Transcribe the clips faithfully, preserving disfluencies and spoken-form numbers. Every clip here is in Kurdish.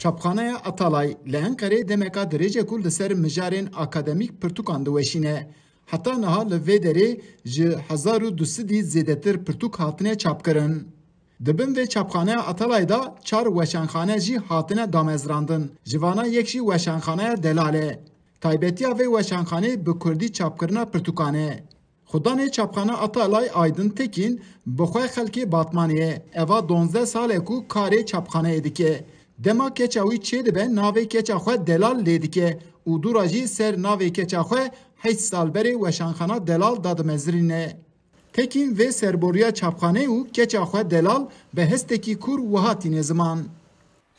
Çapxaneya Atalay li Enqerê demeka dirêj e ku li ser mijarên akademîk pirtûkan diweşîne. Heta niha li vê derê ji hezar û du sedî zêdetir pirtûk hatine çapkirin. Di bin vê çapxaneya Atalay de çar weşanxane jî hatine damezrandin. Ji vana yek jî weşanxaneya Delal e. Taybetiya vê weşanxanê bi kurdî çapkirina pirtûkan e. Xudanê çapxana Atalay Aydin Tekîn bi xwe xelkê Batmanê ye. Eva donzdeh sal e ku karê çapxaneyê dike. Dema keça wî çêdibe navê keça xwe Delal lê dike û dûra jî ser navê keça xwe heşt sal berê weşanxana Delal dadimezirîne. Tekîn vê serboriya çapxanê û keça xwe Delal bi hestekî kûr wiha tîne ziman.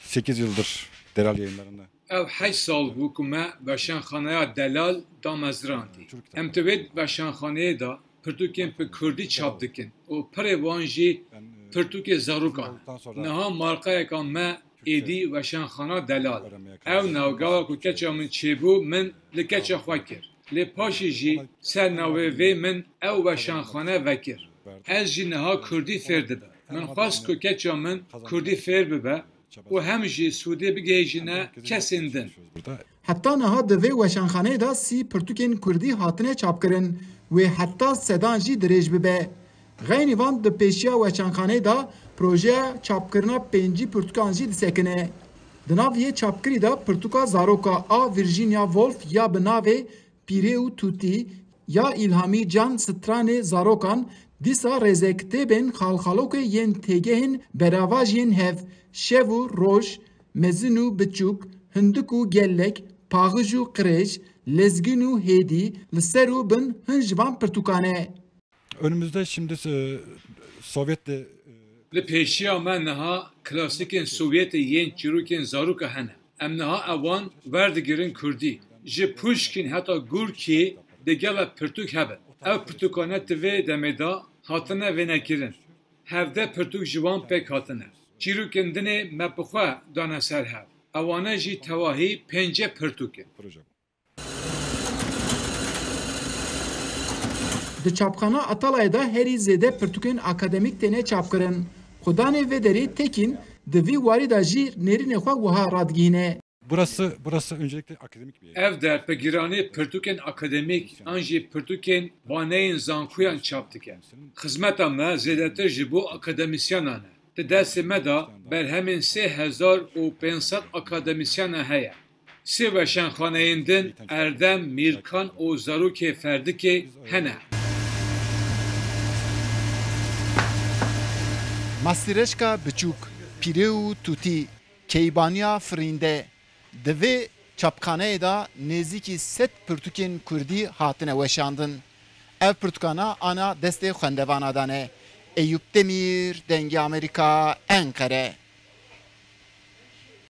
Sekiz yıldır Delal Yayınları'nı Ev heşt sal bû ku me weşanxaneya Delal damezirandî. Em di vê weşanxaneyê de pirtûkên bi kurdî çap dikin û pirê wan jî pirtûkê zarokan. Niha marqeyeka me êdî weşanxana Delal. Ew navgaha ku keça min çêbû, min li keça xwe kir. Lê paşê jî ser navê vê min ew weşanxane vekir. Ez jî niha kurdî fêr dibim. Min xwest ku keça min kurdî fêr bibe û hem jî sûdê bigihêjine kesên din. Heta niha di vê weşanxaneyê de sî pirtûkên kurdî hatine çapkirin, wê heta sedan jî dirêj bibe. Xeynî van di pêşiya weşanxaneyê de projeya çapkirina pêncî pirtûkan jî disekine. Di nav yê çapkirî de pirtûka zaroka a Virginia Woolf ya bi navê Pîrê û Tûtî ya Îlhamî Can stranê zarokan dîsa rêzekitêbên xalxalokê yên têgehên berava jiyên hev, şev û roj, mezin û biçûk, hindik û gelek, paxij û qirêj, lezgin û hêdî li ser û bin hin ji van pirtûkan e. Önümüzde şimdi, e, Sovyet'le, e, Li pêşiya me niha klasîkên Sovyetê yên çîrokên zaroka hene. Em niha ewan werdigirin kurdî. Ji Puşkîn heta Gorkî dê gelek pirtûk hebin. Ev pirtûkane di vê demê de hatine vênekirin. Hevdeh pirtûk ji wan pêk hatine. Çîrokên dinê me bi xwe dane ser hev. Ewane jî tevahî pêncî pirtûk in. Di çapxana Atalayê de herî zêde pirtûkên akademîk têne çapkirin. Xudanê vê derê Tekîn di vî warî de jî nêrînê xwe wiha radigihîne. Burası, burası öncelikle akademik bir yer. Ev der bi giranî pirtûkên akademîk an jî pirtûkên waneyên zankoyan çap dike. Xizmeta me zêdetir ji bo akademîsyenan e. Di destê me de berhemên sê hezar û pênc sed akademîsyana heye. Sê weşanxaneyên din Erdem, Mîrkan û Zarokê Ferdikê hene. Mastîreşka biçûk, pîrê û tûtî, keybaniya firînde, di vê çapxaneyê de nêzîkî sed pirtûkên kurdî hatine weşandin. Ev pirtûkana ana destê xwendevana dane. Eyûp Demîr, Dengê Amerîka, Enqere.